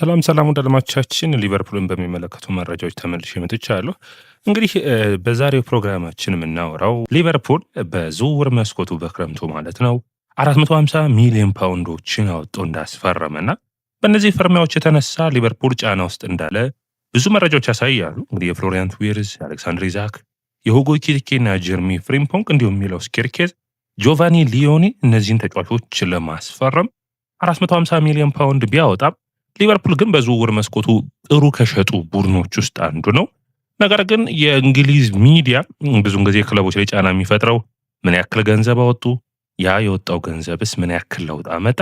ሰላም ሰላም ውድ አድማጮቻችን፣ ሊቨርፑልን በሚመለከቱ መረጃዎች ተመልሼ መጥቻለሁ። እንግዲህ በዛሬው ፕሮግራማችን የምናወራው ሊቨርፑል በዝውውር መስኮቱ በክረምቱ ማለት ነው 450 ሚሊዮን ፓውንዶችን አውጥቶ እንዳስፈረመና በእነዚህ ፊርማዎች የተነሳ ሊቨርፑል ጫና ውስጥ እንዳለ ብዙ መረጃዎች ያሳያሉ። እንግዲህ የፍሎሪያን ዊርዝ፣ የአሌክሳንድር ኢዛክ፣ የሁጎ ኤኪቲኬ እና ጀርሚ ፍሪምፖንግ እንዲሁም ሚሎስ ኬርኬዝ፣ ጆቫኒ ሊዮኒ እነዚህን ተጫዋቾች ለማስፈረም 450 ሚሊዮን ፓውንድ ቢያወጣም ሊቨርፑል ግን በዝውውር መስኮቱ ጥሩ ከሸጡ ቡድኖች ውስጥ አንዱ ነው። ነገር ግን የእንግሊዝ ሚዲያ ብዙን ጊዜ ክለቦች ላይ ጫና የሚፈጥረው ምን ያክል ገንዘብ አወጡ፣ ያ የወጣው ገንዘብስ ምን ያክል ለውጥ አመጣ?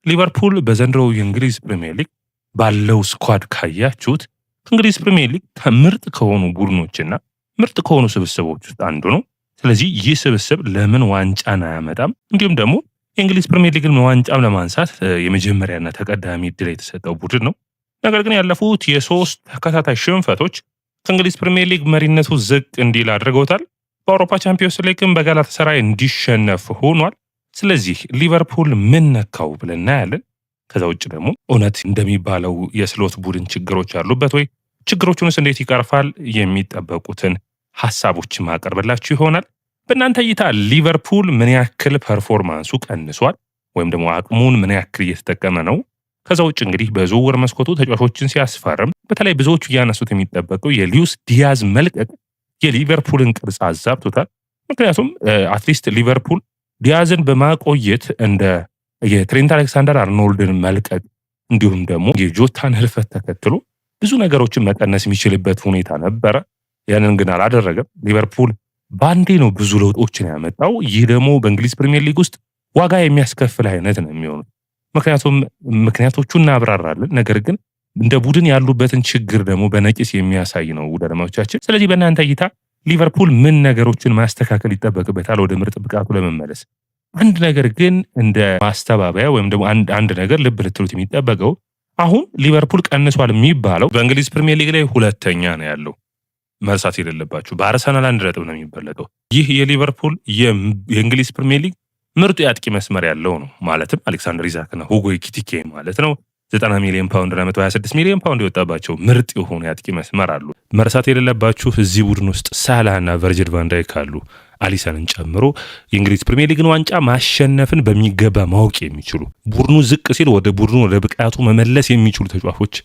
ሊቨርፑል በዘንድሮው የእንግሊዝ ፕሪሚየር ሊግ ባለው squad ካያችሁት እንግሊዝ ፕሪሚየር ሊግ ምርጥ ከሆኑ ቡድኖችና ምርጥ ከሆኑ ስብስቦች ውስጥ አንዱ ነው። ስለዚህ ይህ ስብስብ ለምን ዋንጫን አያመጣም? እንዲሁም ደግሞ የእንግሊዝ ፕሪሚየር ሊግን ዋንጫም ለማንሳት የመጀመሪያና ተቀዳሚ እድል የተሰጠው ቡድን ነው። ነገር ግን ያለፉት የሶስት ተከታታይ ሽንፈቶች ከእንግሊዝ ፕሪሚየር ሊግ መሪነቱ ዝቅ እንዲል አድርገውታል። በአውሮፓ ቻምፒዮንስ ሊግም በጋላታሳራይ እንዲሸነፍ ሆኗል። ስለዚህ ሊቨርፑል ምን ነካው ብለን እናያለን። ከዛ ውጭ ደግሞ እውነት እንደሚባለው የስሎት ቡድን ችግሮች አሉበት ወይ? ችግሮቹንስ እንዴት ይቀርፋል? የሚጠበቁትን ሀሳቦች ማቀርብላችሁ ይሆናል። በእናንተ እይታ ሊቨርፑል ምን ያክል performance ኡ ቀንሷል? ወይም ደግሞ አቅሙን ምን ያክል እየተጠቀመ ነው? ከዛ ውጭ እንግዲህ በዝውውር መስኮቱ ተጫዋቾችን ሲያስፈርም በተለይ ብዙዎቹ እያነሱት የሚጠበቀው የሉዊስ ዲያዝ መልቀቅ የሊቨርፑልን ቅርጽ አዛብቶታል። ምክንያቱም at least ሊቨርፑል ዲያዝን በማቆየት እንደ የትሬንት አሌክሳንደር አርኖልድን መልቀቅ እንዲሁም ደግሞ የጆታን ህልፈት ተከትሎ ብዙ ነገሮችን መቀነስ የሚችልበት ሁኔታ ነበረ። ያንን ግን አላደረገም። ሊቨርፑል ባንዴ ነው ብዙ ለውጦችን ያመጣው። ይህ ደግሞ በእንግሊዝ ፕሪሚየር ሊግ ውስጥ ዋጋ የሚያስከፍል አይነት ነው የሚሆኑት። ምክንያቱም ምክንያቶቹ እናብራራለን። ነገር ግን እንደ ቡድን ያሉበትን ችግር ደግሞ በነቂስ የሚያሳይ ነው ውድ አድማጮቻችን። ስለዚህ በእናንተ እይታ ሊቨርፑል ምን ነገሮችን ማስተካከል ይጠበቅበታል ወደ ምርጥ ብቃቱ ለመመለስ? አንድ ነገር ግን እንደ ማስተባበያ ወይም ደግሞ አንድ ነገር ልብ ልትሉት የሚጠበቀው አሁን ሊቨርፑል ቀንሷል የሚባለው በእንግሊዝ ፕሪሚየር ሊግ ላይ ሁለተኛ ነው ያለው። መርሳት የሌለባችሁ በአርሰናል 1 ነጥብ ነው የሚበለጠው። ይህ የሊቨርፑል የእንግሊዝ ፕሪሚየር ሊግ ምርጡ የአጥቂ መስመር ያለው ነው። ማለትም አሌክሳንደር ኢዛክና ሁጎ ኤኪቲኬ ማለት ነው። 90 ሚሊዮን ፓውንድ እና 126 ሚሊዮን ፓውንድ የወጣባቸው ምርጥ የሆኑ የአጥቂ መስመር አሉ። መርሳት የሌለባችሁ እዚህ ቡድን ውስጥ ሳላህ እና ቨርጅል ቫንዳይክ አሉ። አሊሰንን ጨምሮ የእንግሊዝ ፕሪሚየር ሊግን ዋንጫ ማሸነፍን በሚገባ ማወቅ የሚችሉ፣ ቡድኑ ዝቅ ሲል ወደ ቡድኑ ወደ ብቃቱ መመለስ የሚችሉ ተጫዋቾች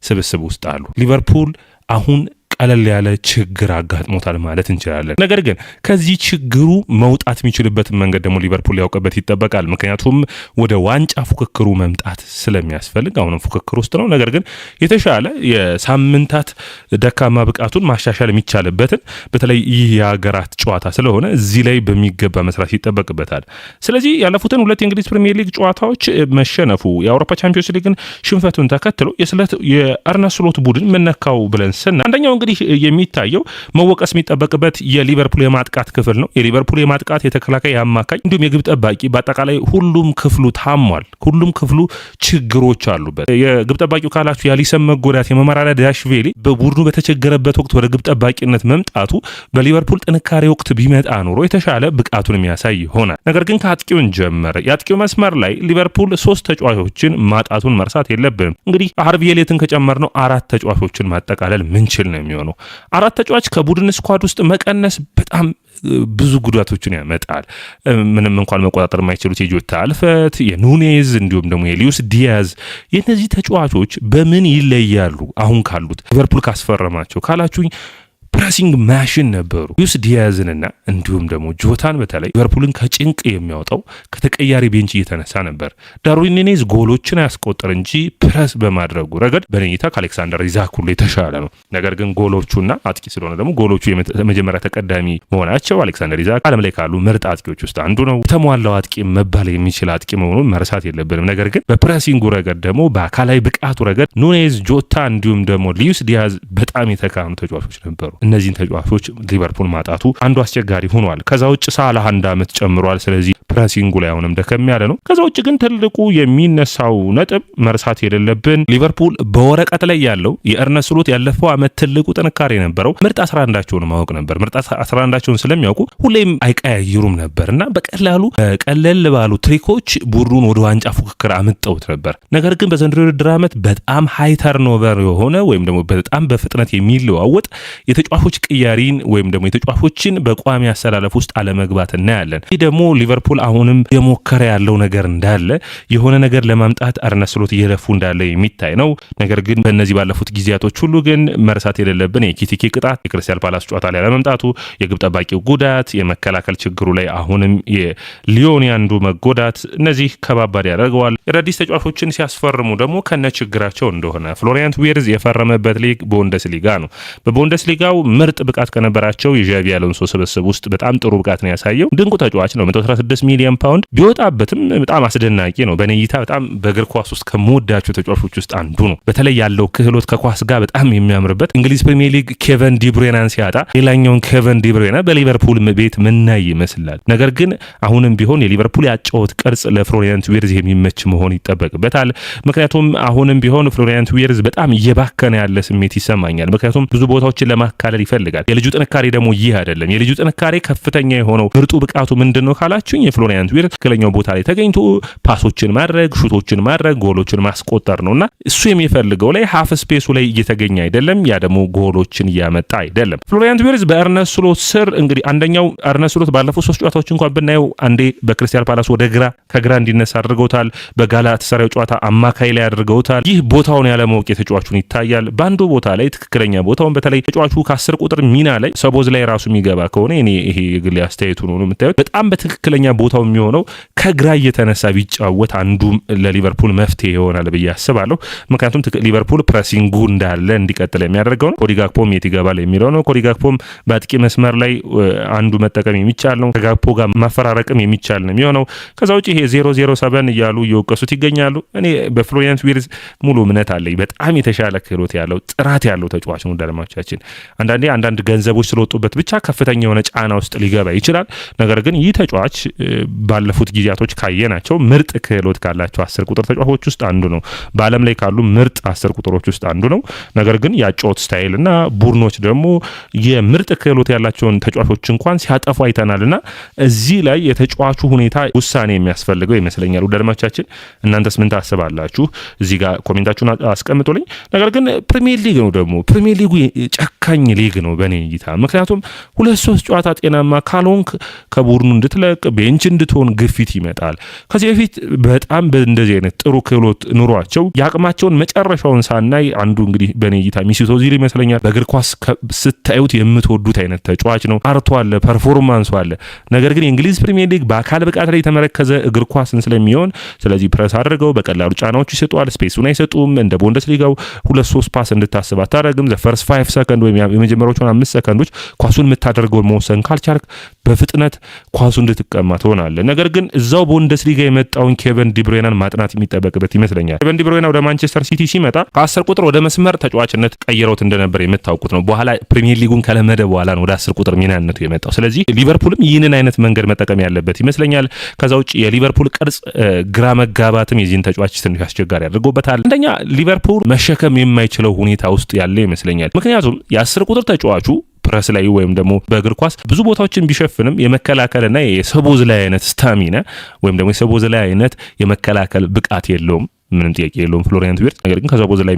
ስብስብ ውስጥ አሉ። ሊቨርፑል አሁን ቀለል ያለ ችግር አጋጥሞታል ማለት እንችላለን። ነገር ግን ከዚህ ችግሩ መውጣት የሚችልበትን መንገድ ደግሞ ሊቨርፑል ሊያውቅበት ይጠበቃል። ምክንያቱም ወደ ዋንጫ ፉክክሩ መምጣት ስለሚያስፈልግ አሁንም ፉክክር ውስጥ ነው። ነገር ግን የተሻለ የሳምንታት ደካማ ብቃቱን ማሻሻል የሚቻልበትን በተለይ ይህ የሀገራት ጨዋታ ስለሆነ እዚህ ላይ በሚገባ መስራት ይጠበቅበታል። ስለዚህ ያለፉትን ሁለት የእንግሊዝ ፕሪሚየር ሊግ ጨዋታዎች መሸነፉ፣ የአውሮፓ ቻምፒዮንስ ሊግን ሽንፈቱን ተከትሎ የአርነ ስሎት ቡድን ምን ነካው ብለን ስና አንደኛው እንግዲህ የሚታየው መወቀስ የሚጠበቅበት የሊቨርፑል የማጥቃት ክፍል ነው። የሊቨርፑል የማጥቃት፣ የተከላካይ፣ አማካኝ እንዲሁም የግብ ጠባቂ በአጠቃላይ ሁሉም ክፍሉ ታሟል። ሁሉም ክፍሉ ችግሮች አሉበት። የግብ ጠባቂው ካላችሁ የአሊሰን መጎዳት፣ የማማርዳሽቪሊ በቡድኑ በተቸገረበት ወቅት ወደ ግብ ጠባቂነት መምጣቱ በሊቨርፑል ጥንካሬ ወቅት ቢመጣ ኖሮ የተሻለ ብቃቱን የሚያሳይ ይሆናል። ነገር ግን ከአጥቂውን ጀመረ። የአጥቂው መስመር ላይ ሊቨርፑል ሶስት ተጫዋቾችን ማጣቱን መርሳት የለብንም። እንግዲህ ሃርቪ ኤሊየትን ከጨመርነው አራት ተጫዋቾችን ማጠቃለል ምንችል ነው የሚሆነው። አራት ተጫዋች ከቡድን squad ውስጥ መቀነስ በጣም ብዙ ጉዳቶችን ያመጣል። ምንም እንኳን መቆጣጠር የማይችሉት የጆታ ህልፈት፣ የኑኔዝ እንዲሁም ደግሞ የሉዊስ ዲያዝ፣ የእነዚህ ተጫዋቾች በምን ይለያሉ አሁን ካሉት ሊቨርፑል ካስፈረማቸው ካላችሁኝ pressing machine ነበሩ። ሉዊስ ዲያዝንና እንዲሁም ደግሞ ጆታን በተለይ ሊቨርፑልን ከጭንቅ የሚያወጣው ከተቀያሪ bench እየተነሳ ነበር። ዳርዊን ኑኔዝ ጎሎችን አያስቆጥር እንጂ ፕረስ በማድረጉ ረገድ በእኔ እይታ ከአሌክሳንደር ኢዛክ ሁሉ የተሻለ ነው። ነገር ግን ጎሎቹና አጥቂ ስለሆነ ደግሞ ጎሎቹ የመጀመሪያ ተቀዳሚ መሆናቸው አሌክሳንደር ኢዛክ ዓለም ላይ ካሉ ምርጥ አጥቂዎች ውስጥ አንዱ ነው። የተሟላው አጥቂ መባል የሚችል አጥቂ መሆኑን መርሳት የለብንም። ነገር ግን በ pressing ኡ ረገድ ደግሞ በአካላዊ ብቃቱ ረገድ ኑኔዝ፣ ጆታ እንዲሁም ደግሞ ሉዊስ ዲያዝ በጣም የተካኑ ተጫዋቾች ነበሩ። እነዚህን ተጫዋቾች ሊቨርፑል ማጣቱ አንዱ አስቸጋሪ ሆኗል። ከዛ ውጭ ሳላህ አንድ ዓመት ጨምሯል። ስለዚህ pressing ኡ ላይ አሁንም ደከም ያለ ነው። ከዛ ውጭ ግን ትልቁ የሚነሳው ነጥብ መርሳት የሌለብን ሊቨርፑል በወረቀት ላይ ያለው የአርነ ስሎት ያለፈው ዓመት ትልቁ ጥንካሬ የነበረው ምርጥ 11ቸውን ማወቅ ነበር። ምርጥ 11ቸውን ስለሚያውቁ ሁሌም አይቀያይሩም ነበር እና በቀላሉ ቀለል ባሉ trick ኦች ቡድኑን ወደ ዋንጫ ፉክክር አምጠውት ነበር። ነገር ግን በዘንድሮ የውድድር ዓመት በጣም high turnover የሆነ ወይም ደግሞ በጣም በፍጥነት የሚለዋወጥ የተጫዋቾች ቅያሪን ወይም ደግሞ የተጫዋቾችን በቋሚ አሰላለፍ ውስጥ አለመግባት እናያለን። ይህ ደግሞ ሊቨርፑል አሁንም የሞከረ ያለው ነገር እንዳለ፣ የሆነ ነገር ለማምጣት አርነ ስሎት እየለፉ እንዳለ የሚታይ ነው። ነገር ግን በእነዚህ ባለፉት ጊዜያቶች ሁሉ ግን መርሳት የሌለብን የኤኪቲኬ ቅጣት፣ የክሪስታል ፓላስ ጨዋታ ላይ አለመምጣቱ፣ የግብ ጠባቂው ጉዳት፣ የመከላከል ችግሩ ላይ አሁንም የሊዮን ያንዱ መጎዳት፣ እነዚህ ከባባድ ያደርገዋል። አዳዲስ ተጫዋቾችን ሲያስፈርሙ ደግሞ ከነ ችግራቸው እንደሆነ ፍሎሪያን ዊርዝ የፈረመበት ሊግ ቡንደስሊጋ ነው። በቡንደስሊጋው ምርጥ ብቃት ከነበራቸው የዣቢ አሎንሶ ስብስብ ውስጥ በጣም ጥሩ ብቃት ነው ያሳየው። ድንቁ ተጫዋች ነው። 116 ሚሊዮን ፓውንድ ቢወጣበትም በጣም አስደናቂ ነው። በእኔ እይታ በጣም በእግር ኳስ ውስጥ ከምወዳቸው ተጫዋቾች ውስጥ አንዱ ነው። በተለይ ያለው ክህሎት ከኳስ ጋር በጣም የሚያምርበት፣ እንግሊዝ ፕሪሚየር ሊግ ኬቨን ዲብሩይናን ሲያጣ ሌላኛውን ኬቨን ዲብሩይና በሊቨርፑል ቤት ምናይ ይመስላል። ነገር ግን አሁንም ቢሆን የሊቨርፑል ያጨዋወት ቅርጽ ለፍሎሪያን ዊርዝ የሚመች መሆን ይጠበቅበታል። ምክንያቱም አሁንም ቢሆን ፍሎሪያን ዊርዝ በጣም እየባከነ ያለ ስሜት ይሰማኛል። ምክንያቱም ብዙ ቦታዎችን ለማካለል ይፈልጋል። የልጁ ጥንካሬ ደግሞ ይህ አይደለም። የልጁ ጥንካሬ ከፍተኛ የሆነው ምርጡ ብቃቱ ምንድን ነው ካላችሁኝ የፍሎሪያን ዊርዝ ትክክለኛው ቦታ ላይ ተገኝቶ pass ኦችን ማድረግ፣ shoot ኦችን ማድረግ፣ ጎሎችን ማስቆጠር ነው እና እሱ የሚፈልገው ላይ half space ኡ ላይ እየተገኘ አይደለም። ያ ደግሞ ጎሎችን እያመጣ አይደለም። ፍሎሪያን ዊርዝ በአርነ ስሎት ስር እንግዲህ አንደኛው አርነ ስሎት ባለፉት ሶስት ጨዋታዎች እንኳን ብናየው አንዴ በክሪስታል ፓላስ ወደ ግራ ከግራ እንዲነሳ አድርገውታል። በጋላታሳራዩ ጨዋታ አማካይ ላይ አድርገውታል። ይህ ቦታውን ያለማወቅ የተጫዋቹን ይታያል። በአንዱ ቦታ ላይ ትክክለኛ ቦታውን በተለይ ተጫዋቹ ከ10 ቁጥር ሚና ላይ ሶቦዝላይ ራሱ የሚገባ ከሆነ፣ እኔ ይሄ የግል አስተያየቱ ነው፣ የምታዩት በጣም በትክክለኛ ቦታው የሚሆነው ከግራ እየተነሳ ቢጫወት አንዱ ለሊቨርፑል መፍትሄ ይሆናል ብዬ አስባለሁ። ምክንያቱም ሊቨርፑል pressing ኡ እንዳለ እንዲቀጥል የሚያደርገው ነው። ኮዲ ጋክፖም የት ይገባል የሚለው ነው። ኮዲ ጋክፖም በአጥቂ መስመር ላይ አንዱ መጠቀም የሚቻል ነው። ከጋክፖ ጋር ማፈራረቅም የሚቻል ነው የሚሆነው። ከዛ ውጭ ይሄ 007 እያሉ እየወቀሱት ይገኛሉ። እኔ በፍሎሪያን ዊርዝ ሙሉ እምነት አለኝ። በጣም የተሻለ ክህሎት ያለው፣ ጥራት ያለው ተጫዋች ነው። አድማጮቻችን፣ አንዳንዴ አንዳንድ ገንዘቦች ስለወጡበት ብቻ ከፍተኛ የሆነ ጫና ውስጥ ሊገባ ይችላል። ነገር ግን ይህ ተጫዋች ባለፉት ጊዜያቶች ካየናቸው ምርጥ ክህሎት ካላቸው 10 ቁጥር ተጫዋቾች ውስጥ አንዱ ነው። በዓለም ላይ ካሉ ምርጥ 10 ቁጥሮች ውስጥ አንዱ ነው። ነገር ግን የአጨዋወት style እና ቡድኖች ደግሞ የምርጥ ክህሎት ያላቸውን ተጫዋቾች እንኳን ሲያጠፉ አይተናል እና እዚህ ላይ የተጫዋቹ ሁኔታ ውሳኔ የሚያስፈልገው ይመስለኛል። ውድ አድማጮቻችን፣ እናንተስ ምን ታስባላችሁ? እዚህ ጋር comment ኣችሁን አስቀምጡልኝ። ነገር ግን ፕሪሚየር ሊግ ነው፣ ደግሞ ፕሪሚየር ሊጉ ጨካኝ ሊግ ነው በእኔ እይታ። ምክንያቱም ሁለት ሶስት ጨዋታ ጤናማ ካልሆንክ ከቡድኑ እንድትለቅ፣ bench እንድትሆን ግፊት ይመጣል። ከዚህ በፊት በጣም በእንደዚህ አይነት ጥሩ ክህሎት ኑሯቸው የአቅማቸውን መጨረሻውን ሳናይ አንዱ እንግዲህ በእኔ እይታ ሜሱት ኦዚል ይመስለኛል። በእግር ኳስ ስታዩት የምትወዱት አይነት ተጫዋች ነው። art ኡ አለ፣ performance ኡ አለ። ነገር ግን የእንግሊዝ ፕሪሚየር ሊግ በአካል ብቃት ላይ የተመረከዘ እግር ኳስን ስለሚሆን ስለዚህ ፕረስ አድርገው በቀላሉ ጫናዎች ይሰጡዋል። Space ኡን አይሰጡም። እንደ ቡንደስሊጋው ሁለት ሶስት pass እንድታስብ አታደርግም። The first 5 second ወይም የመጀመሪያዎቹን 5 ሰከንዶች ኳሱን የምታደርገውን መወሰን ካልቻልክ በፍጥነት ኳሱ እንድትቀማ ትሆናለህ። ነገር ግን እዛው ቡንደስሊጋ የመጣውን ኬቨን ዲብሮይናን ማጥናት የሚጠበቅበት ይመስለኛል። ኬቨን ዲብሮይና ወደ ማንቸስተር ሲቲ ሲመጣ ከ10 ቁጥር ወደ መስመር ተጫዋችነት ቀይረውት እንደነበር የምታውቁት ነው። በኋላ ፕሪሚየር ሊጉን ከለመደ በኋላ ነው ወደ 10 ቁጥር ሚናነቱ የመጣው። ስለዚህ ሊቨርፑልም ይህንን አይነት መንገድ መጠቀም ያለበት ይመስለኛል። ከዛ ውጭ የሊቨርፑል ቅርጽ ግራ መጋባትም የዚህን ተጫዋች ትንሽ አስቸጋሪ አድርጎበታል። አንደኛ ሊቨርፑል መሸከም የማይችለው ሁኔታ ውስጥ ያለ ይመስለኛል። ምክንያቱም የ10 ቁጥር ተጫዋቹ ፕረስ ላይ ወይም ደግሞ በእግር ኳስ ብዙ ቦታዎችን ቢሸፍንም የመከላከልና የሶቦዝላይ አይነት stamina ወይም ደግሞ የሶቦዝላይ አይነት የመከላከል ብቃት የለውም። ምንም ጥያቄ የለውም ፍሎሪያን ዊርትዝ። ነገር ግን ከሶቦዝላይ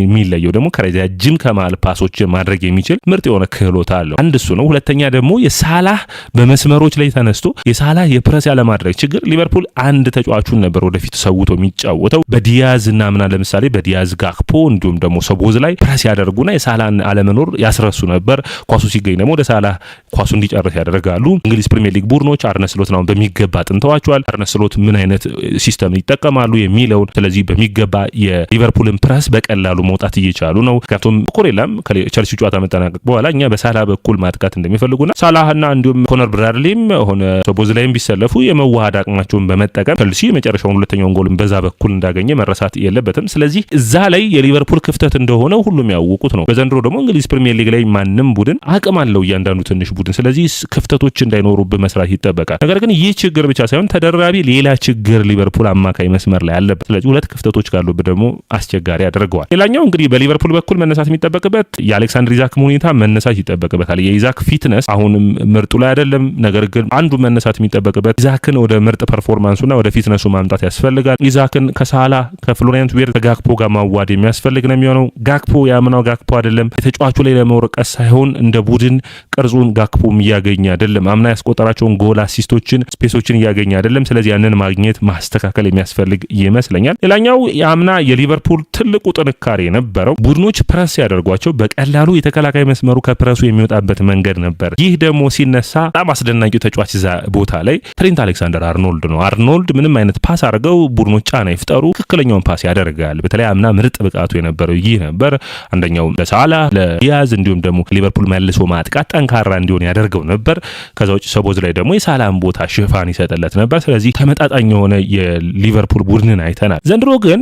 የሚለየው ደግሞ ከረጃጅም ከመሀል pass ኦች ማድረግ የሚችል ምርጥ የሆነ ክህሎት አለው። አንድ እሱ ነው። ሁለተኛ ደግሞ የሳላህ በመስመሮች ላይ ተነስቶ የሳላህ የፕረስ ያለማድረግ ችግር፣ ሊቨርፑል አንድ ተጫዋቹን ነበር ወደፊት ሰውቶ የሚጫወተው በዲያዝ እና ምና ለምሳሌ በዲያዝ፣ ጋክፖ እንዲሁም ደግሞ ሶቦዝላይ ፕረስ ያደርጉና የሳላህን አለመኖር ያስረሱ ነበር። ኳሱ ሲገኝ ደግሞ ወደ ሳላህ ኳሱ እንዲጨርስ ያደርጋሉ። እንግሊዝ ፕሪሚየር ሊግ ቡድኖች አርነ ስሎትን አሁን በሚገባ አጥንተዋቸዋል። አርነ ስሎት ምን አይነት system ይጠቀማሉ የሚለውን፣ ስለዚህ ስለዚህ በሚገባ የሊቨርፑልን ፕረስ በቀላሉ መውጣት እየቻሉ ነው። ምክንያቱም ኩኩሬላም ከቸልሲ ጨዋታ መጠናቀቅ በኋላ እኛ በሳላ በኩል ማጥቃት እንደሚፈልጉና ሳላህና እንዲሁም ኮነር ብራድሊም ሆነ ሶቦዝላይም ቢሰለፉ የመዋሃድ አቅማቸውን በመጠቀም ቸልሲ የመጨረሻውን ሁለተኛውን ጎልም በዛ በኩል እንዳገኘ መረሳት የለበትም። ስለዚህ እዛ ላይ የሊቨርፑል ክፍተት እንደሆነ ሁሉም ያወቁት ነው። በዘንድሮ ደግሞ እንግሊዝ ፕሪሚየር ሊግ ላይ ማንም ቡድን አቅም አለው እያንዳንዱ ትንሽ ቡድን። ስለዚህ ክፍተቶች እንዳይኖሩብህ መስራት ይጠበቃል። ነገር ግን ይህ ችግር ብቻ ሳይሆን ተደራቢ ሌላ ችግር ሊቨርፑል አማካይ መስመር ላይ አለበት። ስለዚህ ሁለት ክፍተቶች ካሉበት ደግሞ አስቸጋሪ ያደርገዋል። ሌላኛው እንግዲህ በሊቨርፑል በኩል መነሳት የሚጠበቅበት የአሌክሳንድር ኢዛክም ሁኔታ መነሳት ይጠበቅበታል። የኢዛክ fitness አሁንም ምርጡ ላይ አይደለም። ነገር ግን አንዱ መነሳት የሚጠበቅበት ኢዛክን ወደ ምርጥ performance ኡና ወደ fitness ኡ ማምጣት ያስፈልጋል። ኢዛክን ከሳላ፣ ከፍሎሪያን ቪርትዝ፣ ከጋክፖ ጋር ማዋሃድ የሚያስፈልግ ነው የሚሆነው። ጋክፖ ያምናው ጋክፖ አይደለም፣ የተጫዋቹ ላይ ለመውቀስ ሳይሆን እንደ ቡድን ቅርጹን ጋክፖም እያገኘ አይደለም። አምና ያስቆጠራቸውን ጎል፣ assist ኦችን፣ space ኦችን እያገኘ አይደለም። ስለዚህ ያንን ማግኘት ማስተካከል የሚያስፈልግ ይመስለኛል። ሌላኛው የአምና የሊቨርፑል ትልቁ ጥንካሬ የነበረው ቡድኖች ፕረስ ያደርጓቸው በቀላሉ የተከላካይ መስመሩ ከፕረሱ የሚወጣበት መንገድ ነበር። ይህ ደግሞ ሲነሳ በጣም አስደናቂው ተጫዋች እዛ ቦታ ላይ ትሬንት አሌክሳንደር አርኖልድ ነው። አርኖልድ ምንም አይነት pass አድርገው ቡድኖች ጫና ይፍጠሩ ትክክለኛውን pass ያደርጋል። በተለይ አምና ምርጥ ብቃቱ የነበረው ይህ ነበር። አንደኛው ለሳላ፣ ለዲያዝ እንዲሁም ደግሞ ሊቨርፑል መልሶ ማጥቃት ጠንካራ እንዲሆን ያደርገው ነበር። ከዛ ውጭ ሶቦዝላይ ደግሞ የሳላን ቦታ ሽፋን ይሰጥለት ነበር። ስለዚህ ተመጣጣኝ የሆነ የሊቨርፑል ቡድንን አይተናል። ዘንድሮ ግን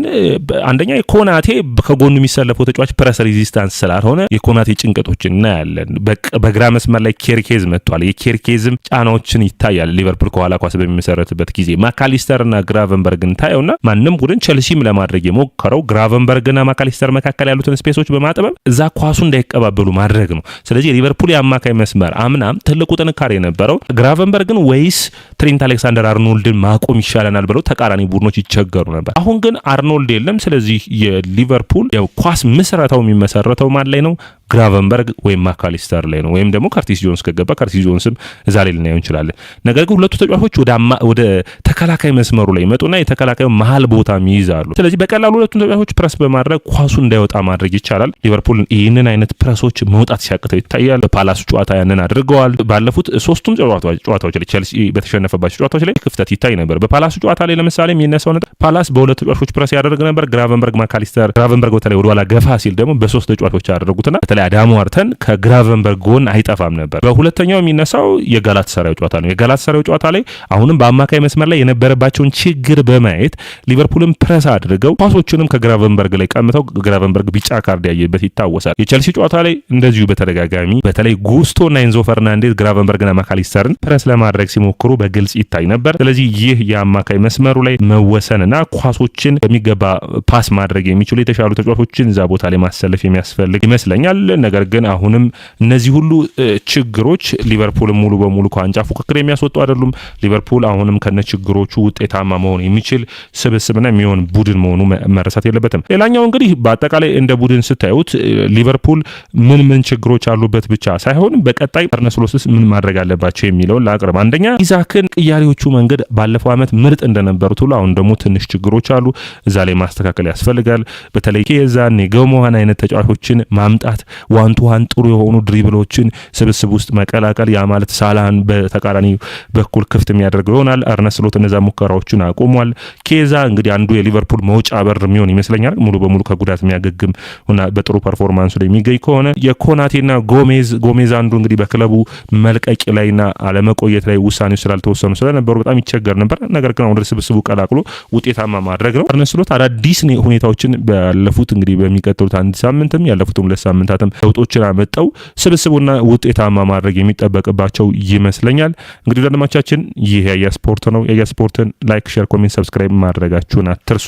አንደኛ የኮናቴ ከጎኑ የሚሰለፈው ተጫዋች press resistance ስላልሆነ የኮናቴ ጭንቀቶችን እናያለን። በግራ መስመር ላይ ኬርኬዝ መጥቷል። የኬርኬዝም ጫናዎችን ይታያል። ሊቨርፑል ከኋላ ኳስ በሚመሰረትበት ጊዜ ማካሊስተርና ግራቨንበርግን ታየውና ማንም ቡድን ቸልሲም ለማድረግ የሞከረው ግራቨንበርግና ማካሊስተር መካከል ያሉትን space ኦች በማጥበብ እዛ ኳሱ እንዳይቀባበሉ ማድረግ ነው። ስለዚህ የሊቨርፑል የአማካይ መስመር አምናም ትልቁ ጥንካሬ የነበረው ግራቨንበርግን ወይስ ትሬንት አሌክሳንደር አርኖልድን ማቆም ይሻለናል ብለው ተቃራኒ ቡድኖች ይቸገሩ ነበር። አሁን ግን አርኖልድ የለም። ስለዚህ የሊቨርፑል የኳስ ምስረታው የሚመሰረተው ማን ላይ ነው? ግራቨንበርግ ወይም ማካሊስተር ላይ ነው። ወይም ደግሞ ከርቲስ ጆንስ ከገባ ከርቲስ ጆንስም እዛ ላይ ልናየው እንችላለን። ነገር ግን ሁለቱ ተጫዋቾች ወደ ተከላካይ መስመሩ ላይ ይመጡና የተከላካዩ መሀል ቦታ ይይዛሉ። ስለዚህ በቀላሉ ሁለቱን ተጫዋቾች ፕረስ በማድረግ ኳሱ እንዳይወጣ ማድረግ ይቻላል። ሊቨርፑል ይህንን አይነት ፕረሶች መውጣት ሲያቅተው ይታያል። በፓላሱ ጨዋታ ያንን አድርገዋል። ባለፉት ሶስቱም ጨዋታዎች ላይ ቸልሲ በተሸነፈባቸው ጨዋታዎች ላይ ክፍተት ይታይ ነበር። በፓላሱ ጨዋታ ላይ ለምሳሌ የሚነሳው ነጥብ ፓላስ በሁለት ተጫዋቾች ፕረስ ያደርግ ነበር። ግራቨንበርግ፣ ማካሊስተር። ግራቨንበርግ በተለይ ወደኋላ ገፋ ሲል ደግሞ በሶስት ተጫዋቾች ያደረጉትና በተለይ አዳም ዋርተን ከግራቨንበርግ ጎን አይጠፋም ነበር። በሁለተኛው የሚነሳው የጋላት ሰራዩ ጨዋታ ነው። የጋላት ሰራዩ ጨዋታ ላይ አሁንም በአማካይ መስመር ላይ የነበረባቸውን ችግር በማየት ሊቨርፑልን ፕረስ አድርገው ኳሶችንም ከግራቨንበርግ ላይ ቀምተው ግራቨንበርግ ቢጫ ካርድ ያየበት ይታወሳል። የቸልሲ ጨዋታ ላይ እንደዚሁ በተደጋጋሚ በተለይ ጉስቶ እና ኤንዞ ፈርናንዴዝ ግራቨንበርግና ማካሊስተርን ፕረስ ለማድረግ ሲሞክሩ በግልጽ ይታይ ነበር። ስለዚህ ይህ የአማካይ መስመሩ ላይ መወሰንና ኳሶችን በሚገባ pass ማድረግ የሚችሉ የተሻሉ ተጫዋቾችን እዛ ቦታ ላይ ማሰለፍ የሚያስፈልግ ይመስለኛል። ነገር ግን አሁንም እነዚህ ሁሉ ችግሮች ሊቨርፑል ሙሉ በሙሉ ከዋንጫ ፉክክር የሚያስወጡ አይደሉም። ሊቨርፑል አሁንም ከነ ችግሮቹ ውጤታማ መሆን የሚችል ስብስብና የሚሆን ቡድን መሆኑ መረሳት የለበትም። ሌላኛው እንግዲህ በአጠቃላይ እንደ ቡድን ስታዩት ሊቨርፑል ምን ምን ችግሮች አሉበት ብቻ ሳይሆን በቀጣይ አርነ ስሎትስ ምን ማድረግ አለባቸው የሚለውን ላቅርብ። አንደኛ ኢዛክን ቅያሬዎቹ መንገድ ባለፈው ዓመት ምርጥ እንደነበሩት ሁሉ አሁን ደግሞ ትንሽ ችግሮች አሉ። እዛ ላይ ማስተካከል ያስፈልጋል። በተለይ ኬዛን የገሞሃን አይነት ተጫዋቾችን ማምጣት፣ one to one ጥሩ የሆኑ dribble ኦችን ስብስብ ውስጥ መቀላቀል፣ ያ ማለት ሳላህን በተቃራኒ በኩል ክፍት የሚያደርገው ይሆናል። አርነ ስሎት እነዛ ሙከራዎችን አቁሟል። ኬዛ እንግዲህ አንዱ የሊቨርፑል መውጫ በር የሚሆን ይመስለኛል። ሙሉ በሙሉ ከጉዳት የሚያገግም እና በጥሩ performance ኡ ላይ የሚገኝ ከሆነ የኮናቴና ጎሜዝ አንዱ እንግዲህ በክለቡ መልቀቅ ላይና አለመቆየት ላይ ውሳኔው ስላልተወሰኑ ስለነበሩ በጣም ይቸገር ነበር። ነገር ግን ወደ ስብስቡ ቀላቅሎ ውጤታማ ማድረግ ነው። አርነ ስሎት አዳዲስ ሁኔታዎችን ባለፉት እንግዲህ በሚቀጥሉት አንድ ሳምንትም ያለፉት 2 ሳምንታትም ለውጦችን አመጣው ስብስቡና ውጤታማ ማድረግ የሚጠበቅባቸው ይመስለኛል። እንግዲህ ለአድማጮቻችን ይህ ያያ ስፖርት ነው። ያያ ስፖርትን like፣ share፣ comment፣ subscribe ማድረጋችሁን አትርሱ።